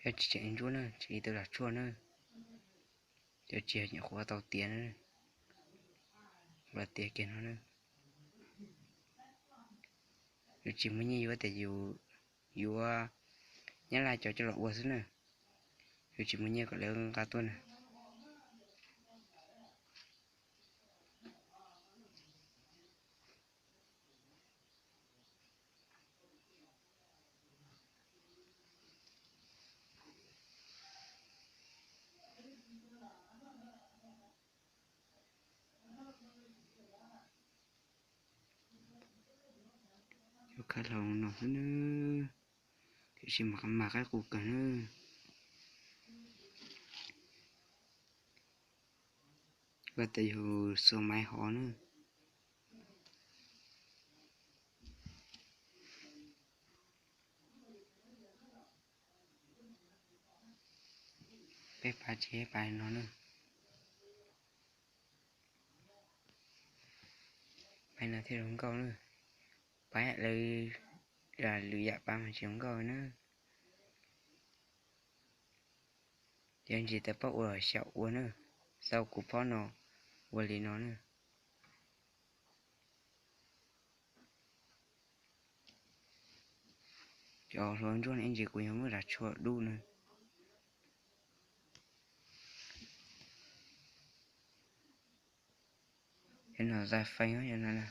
Cov tsis tseem ntsuab na, tsis tau lam tshuaj na, cov tsis yog nyuam qhuav tau tiav na, los tiav kiag no na. Yus tsis muaj nyiaj yuav tias yus yuav Nyab Laj cov coj los ua xwb na, yus tsis muaj nyiaj kom lawv nqa tuaj na. Cov khav hlau no xwb na, tiam sis mas qab mas qaib qus kawg na. Ua tas yus xuas maiv hov na. Peb pab tsis pab no na. Pab no thiaj zoo nkauj na. Pab lawv lwm yam pab mas tsis zoo nkauj na. Yog ntsis tawv pab ua xyaum ua na, xaus kuv phob no ua li no na. Cov hluas ntsuag no ib ntsis kuv yog muab lam tshuaj dub na. Cov no zaj feeb yog no na.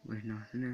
Ua no xwb na.